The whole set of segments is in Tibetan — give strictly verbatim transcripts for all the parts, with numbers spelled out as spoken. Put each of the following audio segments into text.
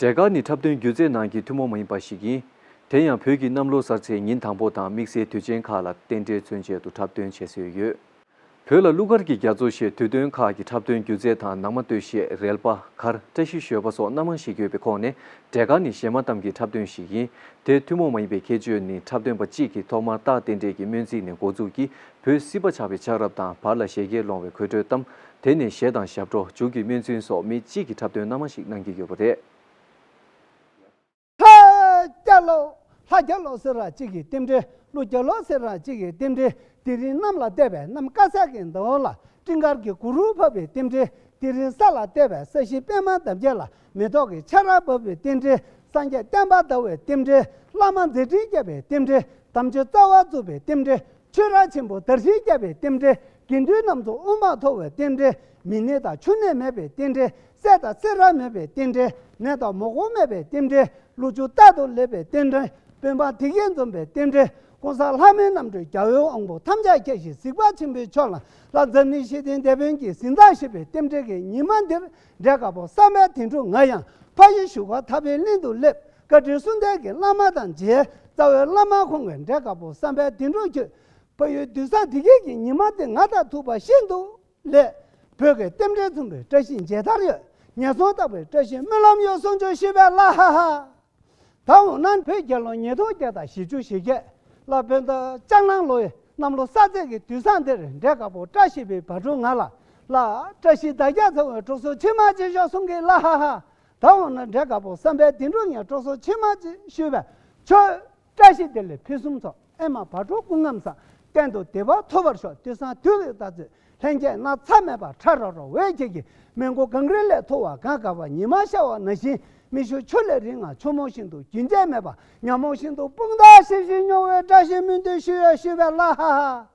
འབྲས་དཀར་ནི་འཁྲབ་སྟོན་སྒྱུ་རྩལ་ནང་གི་ཐུན་མོང་མ་ཡིན་པ་ཞིག་ཡིན། དེ་ཡང་བོད་ཀྱི་གནམ་ལོ་གསར་ཚེས་ཉིན་དང་པོ་དང་དམིགས་བསལ་དུས་ཆེན་ཁག་ལ་རྟེན་འབྲེལ་མཚོན་ཆེད་དུ་འཁྲབ་སྟོན་བྱེད་སྲོལ་ཡོད། བོད་ལ་གླུ་གར་གྱི་རྒྱ་མཚོ་ཞེས་དུས་སྟོན་ཁག་གི་འཁྲབ་སྟོན་སྒྱུ་རྩལ་དང་ནང་མ་སྟོད་གཞས། རལ་པ། གར། བཀྲ་ཤིས་ཞོལ་པ་སོགས་སྣ་མང་ཞིག་ཡོད་པའི་ཁོངས་ནས། འབྲས་དཀར་ནི་གཞས་མ་གཏམ་གྱི་འཁྲབ་སྟོན་ཞིག་ཡིན། དེའི་ཐུན་མོང་མ་ཡིན་པའི་ཁྱད་ཆོས་ནི། འཁྲབ་སྟོན་པ་གཅིག་གིས་ཐོག་མར་རྟགས་རྟེན་འབྲེལ་གྱི་སྨོན་ཚིག་ནས་འགོ་འཛུགས་ཀྱིས་བོད་སྲིད་པ་ཆགས་པའི་ཆགས་རབས་དང་། བར་ལ་བཞད་གད་སློང་བའི་གོས་འཁྲོལ་གཏམ། དེ་ནས་གཞས་དང་ཞབས་བྲོ། མཇུག་གི་སྨོན་ཚིག་སོགས་མི་གཅིག་གིས་འཁྲབ་སྟོན་སྣ་མང་ཞིག་གནང་གི་ཡོད་པ་རེད། ལྷ་རྒྱལ་ལོ། ལྷ་རྒྱལ་ལོ་ཟེར་བ་གཅིག་གི་རྟེན་འབྲེལ། ཀླུ་རྒྱལ་ལོ་ཟེར་བ་གཅིག་གི་རྟེན་འབྲེལ། དེ་རིང་གནམ་ལ་བལྟས་པས་གནམ་དཀར་གསལ་གྱི་མདོག་ལ། སྤྲིན་དཀར་གྱི་གུར་ཕབ་པའི་རྟེན་འབྲེལ། དེ་རིང་ས་ལ་བལྟས་པས་ས་གཞི་པད་མ་འདབ་བརྒྱད་ལ། མེ་ཏོག་གི་ཆར་ར་བབས་པའི་རྟེན་འབྲེལ། སངས་རྒྱས་བསྟན་པ་དར་བའི་རྟེན་འབྲེལ། བླ་མ་མཛད་འཕྲིན་རྒྱས་པའི་རྟེན་འབྲེལ། དམ་ཆོས་རྩ་བ་རྫོགས་པའི་རྟེན་འབྲེལ། ཆོས་ར་ཆེན་པོ་དར་ཞིང་རྒྱས་པའི་རྟེན་འབྲེལ། དགེ་འདུན་རྣམས་ཚོགས་དབུ་མ་མཐོ་བའི་རྟེན་འབྲེལ། མི་ནད་དང་ཕྱུགས་ནད་མེད་པའི་རྟེན་འབྲེལ། སྲས་དང་སྲས་ར་མེད་པའི་རྟེན་འབྲེལ། ནད་དང་མུ་གེ་མེད་པའི་རྟེན་འབྲེལ། ལོ་ཕྱུགས་རྟག་ཏུ་ལེགས་པའི་རྟེན་འབྲེལ། དཔོན་འབངས་དེ་གས་འཛོམས་པའི་རྟེན་འབྲེལ། ༸གོང་ས་ལྷ་མིའི་རྣམ་གྲོལ་རྒྱལ་བའི་དབང་པོ་ཐམས་ཅད་མཁྱེན་ཞིང་གཟིགས་པ་ཆེན་པོའི་ཕྱོགས་ལ། ལྷ་འཛམ་གླིང་ཤེས་ལྡན་འདས་དཔོན་གྱི་གཟི་མདངས་ཞེས་པའི་རྟེན་འབྲེལ་གྱི་ཉི་མ་འདིར། འབྲས་དཀར་པོ་བསམ་པའི་དོན་གྲུབ་ང་ཡང་ཕ་ཡུལ་བཞུགས་སྒར་ཐར་པའི་གླིང་དུ་སླེབས། བཀའ་དྲིན་གསུམ་ལྡན་གྱི་བླ་མ་དང་མཇལ། རྩ་བའི་བླ་མ་ཁོང་གིས་འབྲས་དཀར་པོ་བསམ་པའི་དོན་གྲུབ་ཁྱོད། ཕ་ཡུལ་དུས་བཟང་དེ་གས་ཀྱི་ཉི་མ་འདི་ང་དང་ཐུག་པ་ཤིན་ཏུ་ལེགས། བོད་ཀྱི་རྟེན་འབྲེལ་མཚུངས་པའི་བཀྲ་ཤིས་མཇལ་དར་ཡོད། ཉེན་སྲུང་བརྟག་པའི་བཀྲ་ཤིས་སྨོན་ལམ་ཡོད་གསུང་ཆོས་ཞུས་པས་ལ་ཧ་ཧ། ད་འོ་ན་བོད་རྒྱལ་ལོ་ཉིས་སྟོང་བརྒྱ་དང་བཞི་བཅུ་ཞེ་བརྒྱད་ལ། བོད་ཟླ་ལྕགས་གླང་ལོའི་གནམ་ལོ་གསར་ཚེས་ཀྱི་དུས་བཟང་འདིར། འབྲས་དཀར་པོ་བཀྲ་ཤིས་པའི་བ་དྲུག་ང་ལ། ལ་བཀྲ་ཤིས་ཟླ་རྒྱལ་ཚེ་འོད་གྲོགས་སུ་མཆི་མ་ཅིག་ཤོག་གསུང་གི་ལ་ཧ་ཧ། ད་འོ་ན་འབྲས་དཀར་པོ་བསམ་པའི་དོན་གྲུབ་ངས་གྲོགས་སུ་མཆི་མ་ཅིག་ཞུས་པས། ཁྱོད་བཀྲ་ཤིས་བདེ་ལེགས་ཕུན་སུམ་ཚོགས། ཨེ་མ་བ་དྲུག་སྐུ་ངམ་བཟང་། གཏན་དུ་བདེ་བ་ཐོབ་པར་ཤོག་དུས་བཟང་དུས་ཀྱི་ཟླ་ཚེས། ལྷན་སྐྱེས་ན་ཚ་མེད་པར་ཕྲ་རོ་རོ་འོད་ཁྱེད་ཀྱི། མི་མགོ་གངས་རི་ལས་མཐོ་བ་གངས་དཀར་བ། ཉི་མ་ཤར་བ་ནང་བཞིན་མིག་ཆུ་ཆུ་ལས་རིང་ང་། ཆུ་མོ་བཞིན་དུ་རྒྱུན་ཆད་མེད་པ། ཉ་མོ་བཞིན་དུ་དཔུང་རྡང་ཞིབ་ཞིབ་མྱོང་བའི་བཀྲ་ཤིས་སྨོན་འདུན་ཞུ་ཡ་ཞུས་པས་ལ་ཧ་ཧ།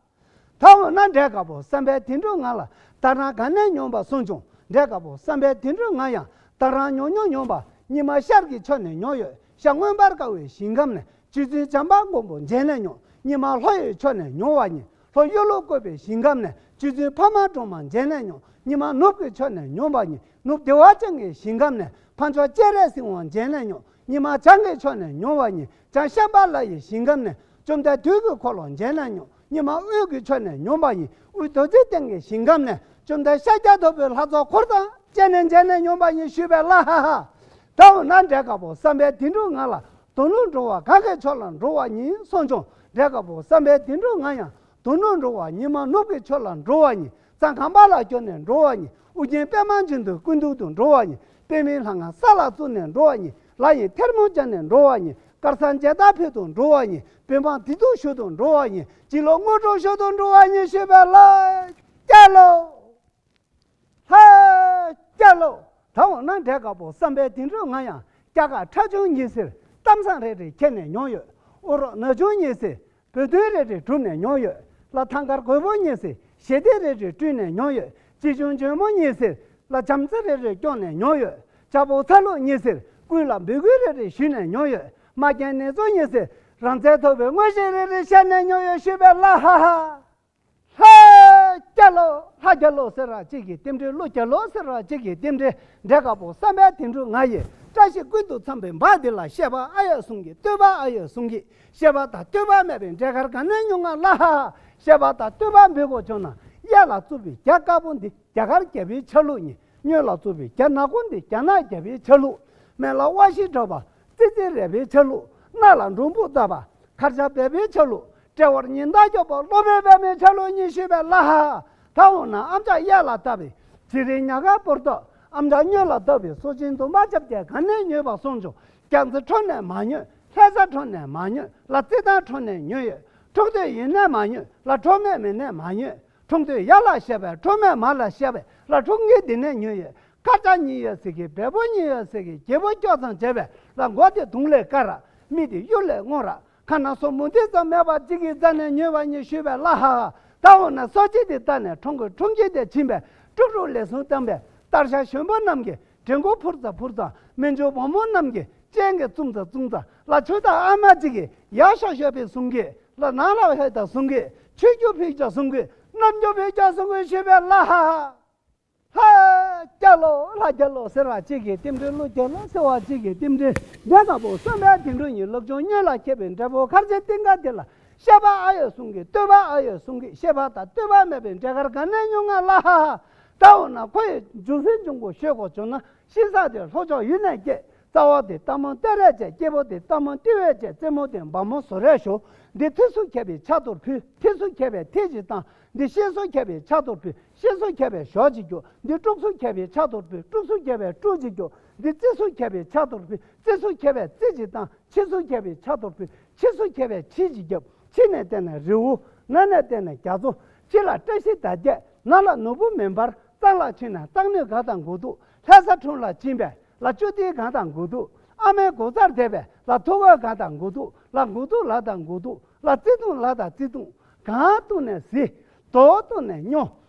ད་འོ་ན་འབྲས་དཀར་པོ་བསམ་པའི་དོན་གྲུབ་ང་ལ། ད་རང་ག་ནས་མྱོང་པ་གསུངས་བྱུང་། འབྲས་དཀར་པོ་བསམ་པའི་དོན་གྲུབ་ང་ཡང་། ད་རང་མྱོང་མྱོང་མྱོང་པ། ཉི་མ་ཤར་གྱི་ཕྱོགས་ནས་མྱོང་ཡོད། ཤར་མངོན་པར་དཀར་བའི་ཞིང་ཁམས་ནས། རྗེ་བཙུན་བྱམས་པ་མགོན་པོ་མཇལ་ནས་མྱོང་། ཉི་མ་ལྷོ་ཡི་ཕྱོགས་ནས་མྱོང་བ་ཡིན། ལྷོ་གཡུ་ལོ་བཀོད་པའི་ཞིང་ཁམས་ནས། རྗེ་བཙུན་འཕགས་མ་སྒྲོལ་མ་མཇལ་ནས་མྱོང་། ཉི་མ་ནུབ་ཀྱི་ཕྱོགས་ནས་མྱོང་བ་ཡིན། ནུབ་བདེ་བ་ཅན་གྱི་ཞིང་ཁམས་ནས། འཕགས་མཆོག་སྤྱན་རས་གཟིགས་དབང་མཇལ་ནས་མྱོང་། ཉི་མ་བྱང་གི་ཕྱོགས་ནས་མྱོང་བ་ཡིན། བྱང་ཤམ་བྷ་ལ་ཡི་ཞིང་ཁམས་ནས། བཅོམ་ལྡན་དུས་ཀྱི་འཁོར་ལོ་མཇལ་ནས་མྱོང་། ཉི་མ་དབུས་ཀྱི་ཕྱོགས་ནས་མྱོང་བ་ཡིན། དབུས་རྡོ་རྗེ་གདན་གྱི་ཞིང་ཁམས་ནས། བཅོམ་ལྡན་ཤཱཀྱ་ཐུབ་པའི་ལྷ་ཚོགས་འཁོར་དང་བཅས་ནས་མཇལ་ནས་མྱོང་བ་ཡིན་ཞུས་པས་ལ་ཧ་ཧ། ད་འོ་ན་འབྲས་དཀར་པོ་བསམ་པའི་དོན་གྲུབ་ང་ལ། དོ་ནུབ་འགྲོ་བ་གངས་ཀྱི་ཕྱོགས་ལ་འགྲོ་བ་ཡིན་གསུངས་བྱུང་། འབྲས་དཀར་པོ་བསམ་པའི་དོན་གྲུབ་ང་ཡང་། དོ་ནུབ་འགྲོ་བ་ཉི་མ་ནུབ་ཀྱི་ཕྱོགས་ལ་འགྲོ་བ་ཡིན། གཙང་ཁང་པ་ལ་སྐྱོར་ནས་འགྲོ་བ་ཡིན། ཨོ་རྒྱན་པད་མ་འབྱུང་འདུས་སྐུ་མདུན་དུ་འགྲོ་བ་ཡིན། པད་མའི་ལྷ་ང་ས་ལ་བཙུགས་ནས་འགྲོ་བ་ཡིན། ལྷ་ཡི་ཐལ་མོ་སྦྱར་ནས་འགྲོ་བ་ཡིན། དཀར་གསལ་མཇལ་དར་ཕུལ་དུ་འགྲོ་བ་ཡིན། བོད་འབངས་བདེ་སྡུག་ཞུ་དུ་འགྲོ་བ་ཡིན། སྤྱི་ལོ་དངོས་གྲུབ་ཞུ་དུ་འགྲོ་བ་ཡིན་ཞུས་པས་ལ་རྒྱལ་ལོ། ལྷ་རྒྱལ་ལོ། ད་འོ་ན་འབྲས་དཀར་པོ་བསམ་པའི་དོན་གྲུབ་ང་ཡང་། སྐྱ་ཀ་ཁྲ་ཆུང་ཉི་ཟེར་གཏམ་བཟང་རེ་རེ་ཁྱེར་ནས་མྱོང་ཡོད། ཨོ་རོག་ན་ཆུང་ཉི་ཟེར་བོད་དོན་རེ་རེ་བསྒྲུབས་ནས་མྱོང་ཡོད། ལ་ཐང་དཀར་རྒོད་པོ་ཉི་ཟེར་ཞི་བདེ་རེ་རེ་བསྐྲུན་ནས་མྱོང་ཡོད། ཅི་བྱུང་འཇོལ་མོ་ཉི་ཟེར་ལ་བྱམས་བརྩེ་རེ་རེ་སྐྱོང་ནས་མྱོང་ཡོད། ཇ་པོ་ཚ་ལུ་ཉི་ཟེར་ཀུན་ལ་འབོད་སྐུལ་རེ་རེ་ཞུས་ནས་མྱོང་ཡོད། མ་རྒན་ནེ་ཙོ་ཉི་ཟེར་རང་བཙན་ཐོབ་པའི་མངོན་ཤེས་རེ་རེ་བཤད་ནས་མྱོང་ཡོད་ཞུས་པས་ལ་ཧ་ཧ། ལྷ་རྒྱལ་ལོ། ལྷ་རྒྱལ་ལོ་ཟེར་བ་གཅིག་གི་རྟེན་འབྲེལ། ཀླུ་རྒྱལ་ལོ་ཟེར་བ་གཅིག་གི་རྟེན་འབྲེལ། འབྲས་དཀར་པོ་བསམ་པའི་དོན་གྲུབ་ང་ཡི། བཀྲ་ཤིས་ཀུན་ཏུ་འཚམ་པའི་འབངས་འདི་ལ། བཤད་པ་ཨ་ཡོད་གསུང་གི། བསྟོད་པ་ཨ་ཡོད་གསུང་གི། བཤད་པ་དང་བསྟོད་པ་མེད་པའི་འབྲས་དཀར་ག་ནས་མྱོང་ང་ལ་ཧ་ཧ། བཤད་པ་དང་བསྟོད་པ་འབུལ་དགོས་བྱུང་ན། གཡས་ལ་བཙུགས་པའི་རྒྱ་དཀར་པོ་འདི་རྒྱ་གར་རྒྱལ་པོའི་ཆ་ལུགས་ཡིན། གཉོས་ལ་བཙུགས་པའི་རྒྱ་ནག་པོ་འདི་རྒྱ་ནག་རྒྱལ་པོའི་ཆ་ལུགས། སྨད་ལ་དབའ་ཞིག་འདྲ་བ། ཙི་ཙི་རས་པའི་ཆ་ལུགས། སྣ་ལ་འབྲོང་བུ་བཏགས་པ། མཁར་ཆ་སྦལ་པའི་ཆ་ལུགས། དཔྲལ་བར་ཉི་ཟླ་སྐྱོགས་པ། སློབ་དཔོན་པདྨའི་ཆ་ལུགས་ཉིད་ཞུས་པས་ལ་ཧ། ད་འོ་ན་ཨམ་ཅག་གཡས་ལ་བཏབ་པའི་བྱི་རིལ་ཉ་ག་པུར་ཏོ། ཨམ་ཅག་གཉོས་ལ་བཏབ་པའི་སོ་ཆེན་དུ་མ་ཆབ་ཀྱང་ག་ནས་ཉོས་པ་གསུངས་བྱུང་། རྒྱ་མཚོ་ཁྲོད་ནས་མ་ཉོས། ལྷ་ས་ཁྲོད་ནས་མ་ཉོས། ལ་རྩི་ཐང་ཁྲོད་ནས་ཉོས་ཡོད། འཁྲུངས་སྟོད་ཡིན་ནས་མ་ཉོས། ལ་འཁྲུངས་སྨད་མི་ནས་མ་ཉོས། འཁྲུངས་སྟོད་ཡར་ལ་བཤད་པས། འཁྲུངས་སྨད་མར་ལ་བཤད་པས། ལ་འཁྲུངས་དགེ་འདི་ནས་ཉོས་ཡོད། དཀར་ཆ་གཉིས་ཡོད་ཟེར་གི། སྦལ་པོ་གཉིས་ཡོད་ཟེར་གི། རྒྱལ་པོ་སྐྱོ་ཚང་བྱས་པས། ལ་མགོ་དེ་དུང་ལས་དཀར་ར། མིག་དེ་གཡུ་ལས་སྔོ་ར། ཁ་ན་སོ་མུ་ཏིག་ཙམ་མེད་པ་གཅིག་གི་རྩ་ནས་ཉོས་པ་ཉིད་ཞུས་པས་ལ་ཧ་ཧ། ད་འོ་ན་སོ་གཅིག་དེ་རྩ་ནས་འཁྲུངས་དགོས། འཁྲུངས་དགེ་དེ་བྱིན་པས། དཀྲུག་དཀྲུག་ལས་ཟུངས་བཏང་པས། སྟར་ཤ་གཞོན་པ་རྣམས་ཀྱིས་དྲན་སྐུལ་ཕུར་ཙམ་ཕུར་ཙམ། སྨན་ཆུང་བུ་མོ་རྣམས་ཀྱིས་སྤྱན་གྱིས་བཙུམ་ཙམ་བཙུམ་ཙམ། ལ་ཆུ་དང་ཨ་མ་གཅིག་གིས་ཡར་ཤོག་ཤོག་པའི་གསུང་གིས། ལ་ནང་ལ་ཧེ་དང་གསུང་གིས། ཆོས་རྒྱུ་ཕུལ་ཀྱང་གསུང་གིས། རྣམ་འགྱུར་ཕུལ་ཀྱང་གསུང་གིས་ཞུས་པས་ལ་ཧ་ཧ། ལྷ་ རྒྱལ་ལོ། ལྷ་རྒྱལ་ལོ་ཟེར་བ་གཅིག་གིས་རྟེན་འབྲེལ། ཀླུ་རྒྱལ་ལོ་ཟེར་བ་གཅིག་གིས་རྟེན་འབྲེལ། འདྲེ་དཀར་པོ་བསམ་པའི་དོན་འགྲུབ་ཡིན། ལུགས་འབྱུང་སྨྱོན་ལ་མཁས་པའི་འབྲས་བུ་མཁར་ཆེན་གཏིང་ཁ་འདི་ལ། བཤད་པ་ཨ་ཡོད་གསུང་གི། བསྟོད་པ་ཨ་ཡོད་གསུང་གི། བཤད་པ་དང་བསྟོད་པ་མེད་པའི་འབྲས་དཀར་ག་ནས་མྱོང་ང་ལ། ཧ་ཧ། ད་འོ་ན་ཁོ་ཡི་འབྱུང་སྲིད་འབྱུང་པོ་ཤོད་དགོས་བྱུང་ན། ཤི་ས་དེ་ལྷོ་ཕྱོགས་ཡུལ་ནས་སྐྱེས། རྩ་བ་དེ་སྟག་མོ་སྟོད་རས་བྱས། སྐྱེས་བུ་དེ་སྟག་མོ་ཏི་བས་བྱས། རྩེ་མོ་དེ་འབག་མོ་ཟོ་རས་ཞོག། འདི་ཐི་སུ་མཁས་པའི་ཕྱག་ཏུ་ཕུལ། ཐི་སུ་མཁས་པས་ཐི་ཅིག་བཏང་། འདི་ཤི་སུ་མཁས་པའི་ཕྱག་ཏུ་ཕུལ། ཤི་སུ་མཁས་པས་ཞོ་ཅིག་རྒྱོབ། འདི་ཀྲུག་སུ་མཁས་པའི་ཕྱག་ཏུ་ཕུལ། ཀྲུག་སུ་མཁས་པས་ཀྲུ་ཅིག་རྒྱོབ། འདི་ཙི་སུ་མཁས་པའི་ཕྱག་ཏུ་ཕུལ། ཙི་སུ་མཁས་པས་ཙི་ཅིག་བཏང་། ཆི་སུ་མཁས་པའི་ཕྱག་ཏུ་ཕུལ། ཆི་སུ་མཁས་པས་ཆི་ཅིག་རྒྱོབ། ཆི་ནས་བལྟས་ན་རི་བོ། ན་ནས་བལྟས་ན་རྒྱ་མཚོ། ཆི་ལ་བཀྲ་ཤིས་ཟླ་རྒྱས། ན་ལ་ནོར་བུ་མེ་འབར། གཙང་ལ་ཕྱིན་ན་གཙང་སྣོད་གང་དང་གོ་འདུག། ལྷ་ས་ཁྲོམ་ལ་ཕྱིན་པས་ལ་ཅོ་ཏི་གང་དང་གོ་འདུག། ཨ་མའི་སྒོ་རྩར་བསྡད་པས་ལ་ཐུག་གོས་གང་དང་གོ་འདུག། ལ་གོ་འདུག་ལ་དང་གོ་འདུག། ལ་བརྩེ་དུང་ལ་དང་བརྩེ་དུང་། གང་བཏུང་ནས་བཟི། དོ་བཏུང་ནས་སྨྱོ།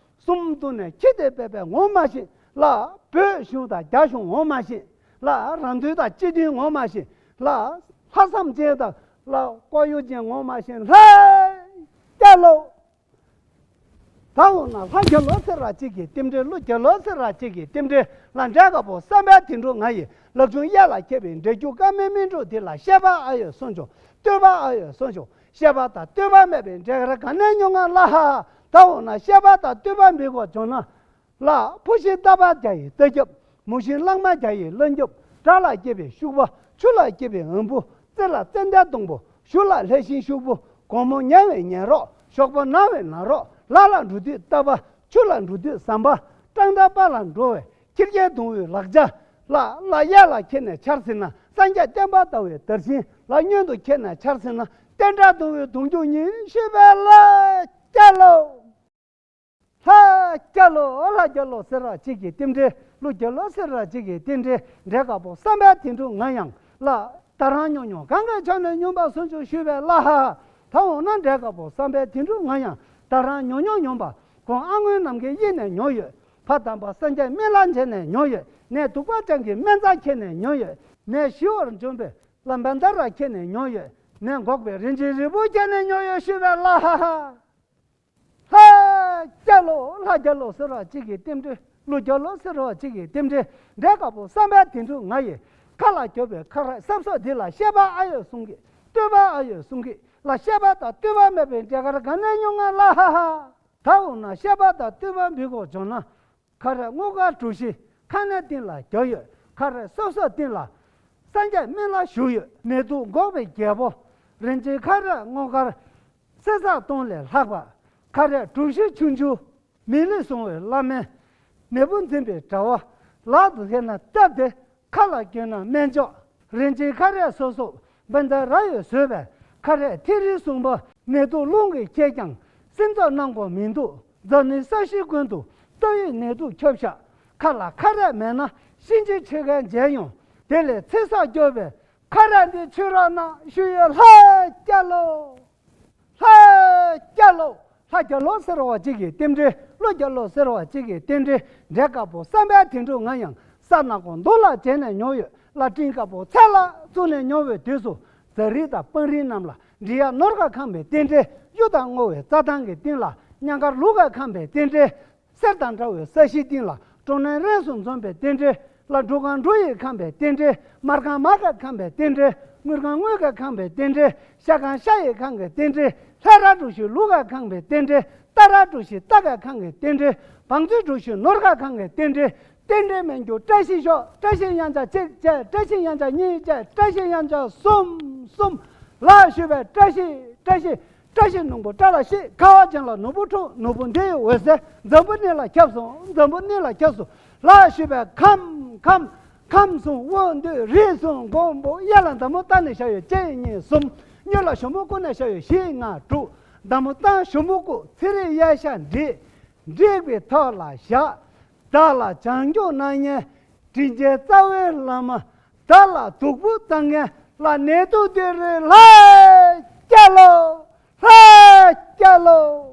གསུམ་བཏུང་ནས་ཁྱི་དེ་བས་པས་ངོ་མ་ཤེས། ལ་བོད་གཞུང་དང་རྒྱ་གཞུང་ངོ་མ་ཤེས། ལ་རང་དོན་དང་སྤྱི་དོན་ངོ་མ་ཤེས། ལ་ལྷག་བསམ་ཅན་དང་ལ་ལྐོག་གཡོ་ཅན་ངོ་མ་ཤེས། ལྷ་རྒྱལ་ལོ། ད་འོ་ན་ལྷ་རྒྱལ་ལོ་ཟེར་བ་གཅིག་གིས་རྟེན་འབྲེལ། ཀླུ་རྒྱལ་ལོ་ཟེར་བ་གཅིག་གིས་རྟེན་འབྲེལ། ལ་འབྲས་དཀར་པོ་བསམ་པའི་དོན་འགྲུབ་ང་ཡི། ལག་ཆུང་གཡས་ལ་འཁྱིལ་བའི་འབྲས་རྒྱུ་དཀར་མོའི་སྨིན་དྲུག་འདི་ལ། བཤད་པ་ཨ་ཡོད་གསུང་ཆོག། བསྟོད་པ་ཨ་ཡོད་གསུང་ཆོག། བཤད་པ་དང་བསྟོད་པ་མེད་པའི་འབྲས་དཀར་ག་ནས་མྱོང་ང་ལ། ཧ་ཧ། ད་འོ་ན་བཤད་པ་དང་བསྟོད་པ་འབུལ་དགོས་བྱུང་ན། ལ་ཕོ་ཤི་རྟ་པ་བརྒྱ་ཡི་རྟ་རྒྱབ། མོ་ཤི་གླང་མ་བརྒྱ་ཡི་གླང་རྒྱབ། དགྲ་ལ་སྐྱེས་པའི་ཤུག་པ། ཆུ་ལ་སྐྱེས་པའི་འོམ་བུ། རྩེ་ལ་ཙན་དན་སྡོང་པོ། གཞུ་ལ་ལྷས་ཤིང་ཤུག་པོ། དགོང་མོ་ཉལ་བའི་ཉལ་རོགས། གཤོག་པ་ན་བའི་ན་རོགས། ལ་ལ་འགྲོ་དུས་རྟ་པ། ཆུ་ལ་འགྲོ་དུས་ཟམ་པ། སྤྲང་ཐང་པ་ལ་འགྲོ་བའི་ཁྱི་རྒན་གདུང་བའི་ལག་ཆ། ལ་ལ་གཡས་ལ་འཁྱེར་ནས་ཆར་ཟིན་ན། སངས་རྒྱས་བསྟན་པ་དར་བའི་དར་ཤིང་། ལ་གཡོན་དུ་འཁྱེར་ནས་ཆར་ཟིན་ན། བསྟན་དགྲ་གདུང་བའི་གདུང་རྒྱུད་ཉིད། ཞུས་པས་ལ་རྒྱལ་ལོ། ལྷ་རྒྱལ་ལོ། ལྷ་རྒྱལ་ལོ་ཟེར་བ་གཅིག་གིས་རྟེན་འབྲེལ། ཀླུ་རྒྱལ་ལོ་ཟེར་བ་གཅིག་གིས་རྟེན་འབྲེལ། འབྲས་དཀར་པོ་བསམ་པའི་དོན་འགྲུབ་ང་ཡང་ལ། ད་རང་ཉོ་ཉོ་གང་གི་ཆ་ནས་སྨྱོན་པ་སུན་ཆུ་ཞུས་པས་ལ། ཧ་ཧ། ད་འོ་ན་འབྲས་དཀར་པོ་བསམ་པའི་དོན་འགྲུབ་ང་ཡང་། ད་རང་ཉོ་ཉོ་སྨྱོན་པ། གོང་ཨ་སྔོན་ནམ་མཁའི་དབྱིངས་ནས་ཉོ་ཡོད། ཕ་དམ་པ་སངས་རྒྱས་སྨན་བླ་མཇལ་ནས་ཉོ་ཡོད། ནས་གདུག་པ་ཅན་གྱི་སྨན་རྩྭ་ཁྱེར་ནས་ཉོ་ཡོད། ནས་ཞི་བར་འབྱོན་པའི་ལམ་བན་ད་ར་ཁྱེར་ནས་ཉོ་ཡོད། ནས་འགོག་པའི་རིན་ཆེན་རིལ་བུ་ཁྱེར་ནས་ཉོ་ཡོད་ཞུས་པས་ལ། ཧ་ཧ། ལྷ་རྒྱལ་ལོ། ལྷ་རྒྱལ་ལོ་ཟེར་བ་གཅིག་གིས་རྟེན་འབྲེལ། ཀླུ་རྒྱལ་ལོ་ཟེར་བ་གཅིག་གིས་རྟེན་འབྲེལ། འབྲས་དཀར་པོ་བསམ་པའི་དོན་འགྲུབ་ང་ཡི། ཁ་ལ་རྒྱོབ་པའི་ཁ་རས་སྲབ་སོགས་འདི་ལ། བཤད་པ་ཨ་ཡོད་གསུང་གི། བསྟོད་པ་ཨ་ཡོད་གསུང་གི། ལ་བཤད་པ་དང་བསྟོད་པ་མེད་པའི་འབྲས་དཀར་ག་ནས་མྱོང་ང་ལ། ཧ་ཧ། ད་འོ་ན་བཤད་པ་དང་བསྟོད་པ་འབུལ་དགོས་བྱུང་ན། ཁ་རས་སྔོ་དཀར་གྲུ་བཞི་ཁ་སྣའི་སྟེང་ལ་རྒྱོབ་ཡོད། ཁ་རས་སོ་སོའི་སྟེང་ལ་སངས་རྒྱས་སྨན་བླ་བཞུགས་ཡོད། ནད་དུག་འགོག་པའི་རྒྱལ་པོ། རིན་ཆེན་ཁ་རས་སྔོ་དཀར་ཚེ་བསགས་སྟོང་ལས་ལྷག་པ། ཁ་རས་གྲུ་བཞི་ཆུང་ཆུང་མི་ལུས་བསྲུང་བའི་བླ་མའི་ནད་འབུ་འཛིན་པའི་དགྲ་བོ། ལག་ཏུ་ཐེབས་ན་སྟབས་བདེ། ཁ་ལ་གྱོན་ན་སྨན་མཆོག། རིན་ཆེན་ཁ་རས་སོ་སོ་བན་ཛ་ར་ཡོད་བཟོས་པས། ཁ་རས་ཐེ་རི་གསུམ་པོ་ནད་དུག་རླུང་གིས་ཁྱེར་ཀྱང་སེམས་ཚོར་གནང་དགོས་མི་འདུག། འཛམ་གླིང་ས་གཞི་ཀུན་ཏུ་ཏོག་དབྱིབས་ནད་དུག་ཁྱབ་ཤག། ཁ་ལ་ཁ་རས་མེད་ན་གཤིན་རྗེ་ཁྲི་ཀའི་མཇལ་ཡོང་། དེ་ལས་ཚེ་སྲོག་སྐྱོབ་པའི་ཁ་རས་འདི་མཆོད་རོགས་གནང་ཞུ་ཡོད། ལྷ་རྒྱལ་ལོ། ལྷ་རྒྱལ་ལོ། ལྷ་རྒྱལ་ལོ་ཟེར་བ་གཅིག་གིས་རྟེན་འབྲེལ། ཀླུ་རྒྱལ་ལོ་ཟེར་བ་གཅིག་གིས་རྟེན་འབྲེལ། འབྲས་དཀར་པོ་བསམ་པའི་དོན་འགྲུབ་ང་ཡང་། ས་ནག་པོ་མདོ་ལ་བྱས་ནས་ཉོ་ཡོད། ལ་སྤྲིན་དཀར་པོ་ཚལ་ལ་བཙུགས་ནས་ཉོ་བའི་དུས་སུ། ཛ་རིགས་དང་སྤང་རིགས་རྣམས་ལ་འབྲི་གཡག་ནོར་ག་ཁེངས་པའི་རྟེན་འབྲེལ། གཡུ་དང་སྔོ་བའི་རྩྭ་ཐང་གི་སྟེང་ལ་གཉན་དཀར་ལུག་ག་ཁེངས་པའི་རྟེན་འབྲེལ། གསེར་དང་འདྲ་བའི་ས་གཞིའི་སྟེང་ལ་གྲོ་ནས་རས་སུ་འཛོམས་པའི་རྟེན་འབྲེལ། ལ་འབྲུ་གང་འབྲུ་ཡིས་ཁེངས་པའི་རྟེན་འབྲེལ། མར་གང་མ་ག་ཁེངས་པའི་རྟེན་འབྲེལ། དངུལ་གང་དངུལ་ག་ཁེངས་པའི་རྟེན་འབྲེལ། ཤ་གང་ཤ་ཡིས་ཁེངས་པའི་རྟེན་འབྲེལ། ལྷ་ར་གྲུ་བཞི་ལུག་ག་ཁེངས་པའི་རྟེན་འབྲེལ། རྟ་ར་གྲུ་བཞི་རྟ་ག་ཁེངས་པའི་རྟེན་འབྲེལ། བང་མཛོད་གྲུ་བཞི་ནོར་ག་ཁེངས་པའི་རྟེན་འབྲེལ། རྟེན་འབྲེལ་མི་འགྱུར་བཀྲ་ཤིས་ཤོག། བཀྲ་ཤིས་གཡང་ཆ་གཅིག་བཅས། བཀྲ་ཤིས་གཡང་ཆ་གཉིས་བཅས། བཀྲ་ཤིས་གཡང་ཆ་གསུམ་གསུམ། ལ་ཞུས་པས་བཀྲ་ཤིས་བཀྲ་ཤིས། བཀྲ་ཤིས་སྣུམ་པོ་སྐྲ་ལ་ཤིས། ཁ་བ་ཅན་ལ་ནོར་བུ་འཁྲུངས། ནོར་བུ་འདི་ཡི་འོད་ཟེར་འཛམ་བུ་གླིང་ལ་ཁྱབ་སོང་། འཛམ་བུ་གླིང་ལ་ཁྱབ་སོང་། ལ་ཞུས་པས་ཁམས་ཁམས་ཁམས་གསུམ་དབང་སྡུད་རིགས་གསུམ་མགོན་པོ། གཡས་ལ་མཛུབ་མོ་བསྟན་ནས་བཞག་ཡོད། གཅིག་གཉིས་གསུམ། གཉིས་ལ་ཞུ་མོ་བསྐུར་ནས་བཞག་ཡོད། བཞི་ལྔ་དྲུག། མཛུབ་མོ་བསྟན་ཞུ་མོ་བསྐུར། ཚེ་རིང་གཡས་ཞབས་བསྒྲིགས། བསྒྲིགས་པའི་ཐོག་ལ་བཞག། བདག་ལ་བྱང་ཆུབ་གནང་མཁན་དྲིན་ཅན་རྩ་བའི་བླ་མ། བདག་ལ་སྡུག་པོ་བཏང་མཁན་ལ་ནད་དུག་འདི་རེད། ལྷ་རྒྱལ་ལོ། ལྷ་རྒྱལ་ལོ།